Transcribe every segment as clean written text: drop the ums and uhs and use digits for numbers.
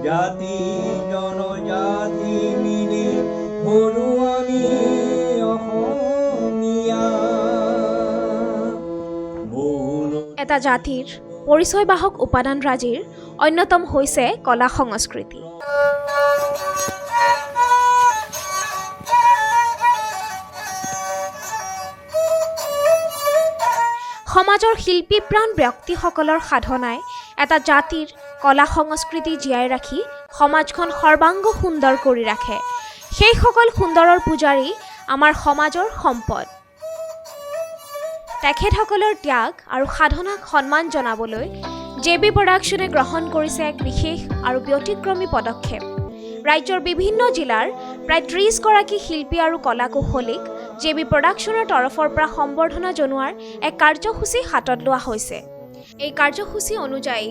জাতি জনজাতি মিলি হলো আমি অসমীয়া। বহু এটা জাতিৰ পৰিচয়বাহক উপাদানৰাজিৰ অন্যতম হৈছে কলা সংস্কৃতি। সমাজৰ শিল্পীপ্ৰাণ ব্যক্তিসকলৰ সাধনাই এটা জাতিৰ কলা সংস্কৃতি জীয়াই ৰাখি সমাজখন সৰ্বাংগ সুন্দৰ কৰি ৰাখে। সেইসকল সুন্দৰৰ পূজাৰী আমাৰ সমাজৰ সম্পদ। তেখেতসকলৰ ত্যাগ আৰু সাধনাক সন্মান জনাবলৈ জে বি প্ৰডাকশ্যনে গ্ৰহণ কৰিছে এক বিশেষ আৰু ব্যতিক্ৰমী পদক্ষেপ। ৰাজ্যৰ বিভিন্ন জিলাৰ প্ৰায় 30 গৰাকী শিল্পী আৰু কলা কুশলীক জে বি প্ৰডাকশ্যনৰ তৰফৰ পৰা সম্বৰ্ধনা জনোৱাৰ এক কাৰ্যসূচী হাতত লোৱা হৈছে। এই কাৰ্যসূচী অনুযায়ী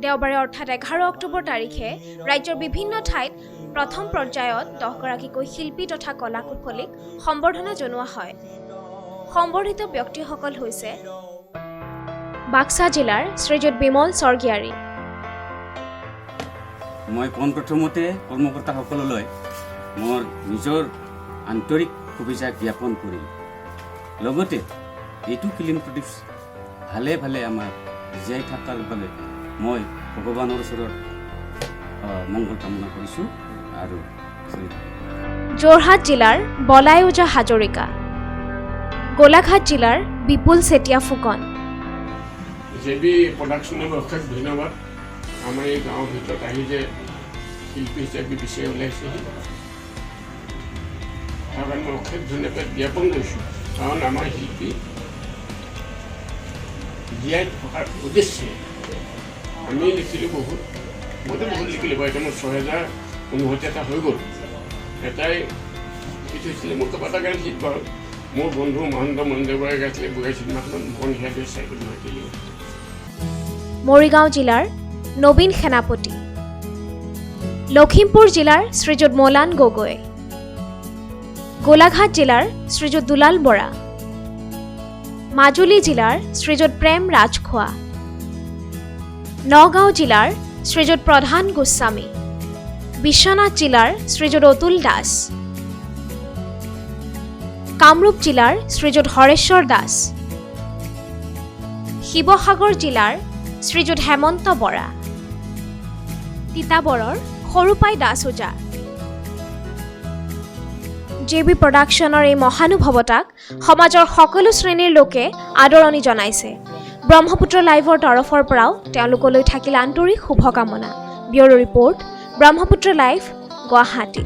দেওবাৰে, অৰ্থাৎ 11 অক্টোবৰ তাৰিখে ৰাজ্যৰ বিভিন্ন ঠাইত প্ৰথম পৰ্যায়ত 10গৰাকীকৈ শিল্পী তথা কলা কুশলীক সম্বৰ্ধনা জনোৱা হয়। সম্বৰ্ধিত ব্যক্তিসকল হৈছে বাক্সা জিলাৰ শ্ৰীযুত বিমল স্বৰ্গীয়াৰী। মই পোনপ্ৰথমতে কৰ্মকৰ্তাসকললৈ মোৰ নিজৰ আন্তৰিক শুভেচ্ছা জ্ঞাপন কৰিম। লগতে এইটো ফিল্ম প্ৰডিউচ ভালে ভালে আমাৰ জীয়াই থকাৰ বাবে মই ভগৱানৰ ওচৰত মংগল কামনা কৰিছোঁ আৰু চলি থাকিম। যোৰহাট জিলাৰ বলাই ওজা হাজৰিকা, গোলাঘাট জিলাৰ বিপুল চেতিয়া ফুকন। জে বি প্ৰডাকশ্যনৰ অশেষ ধন্যবাদ। আমাৰ এই গাঁৱৰ ভিতৰত আহি যে শিল্পী হিচাপে বিচাৰি ওলাইছেহি, তাৰ কাৰণে মই অশেষ ধন্যবাদ জ্ঞাপন কৰিছোঁ। কাৰণ আমাৰ শিল্পী জীয়াই থকাৰ উদ্দেশ্যে আমি লিখিলোঁ বহুত, মইতো বহুত লিখিলোঁ বাৰু। এতিয়া মোৰ 6059 এটা হৈ গ'ল। এটাই হিট হৈছিলে, মোৰ কেইবাটা গান হিট বাৰু। মোৰ বন্ধু মহেন্দ্ৰ মন্দিৰ বৰাই গাইছিলে বুঢ়াই চিনেমাখনত, "মন হিয়াদৈ চাইকেল মাতিলোঁ"। মৰিগাঁও জিলাৰ নবীন সেনাপতি, লখিমপুৰ জিলাৰ শ্ৰীযুত মলান গগৈ, গোলাঘাট জিলাৰ শ্ৰীযুত দুলাল বৰা, মাজুলী জিলাৰ শ্ৰীযুত প্ৰেম ৰাজখোৱা, নগাঁও জিলাৰ শ্ৰীযুত প্ৰধান গোস্বামী, বিশ্বনাথ জিলাৰ শ্ৰীযুত অতুল দাস, কামৰূপ জিলাৰ শ্ৰীযুত হৰেশ্বৰ দাস, শিৱসাগৰ জিলাৰ শ্ৰীযুত হেমন্ত বৰা, তিতাবৰৰ সৰুপাই দাস ওজা। জে বি প্ৰডাকশ্যনৰ এই মহানুভৱতাক সমাজৰ সকলো শ্ৰেণীৰ লোকে আদৰণি জনাইছে। ব্ৰহ্মপুত্ৰ লাইভৰ তৰফৰ পৰাও তেওঁলোকলৈ থাকিল আন্তৰিক শুভকামনা। Bureau' report, Brahmaputra live, Guwahati.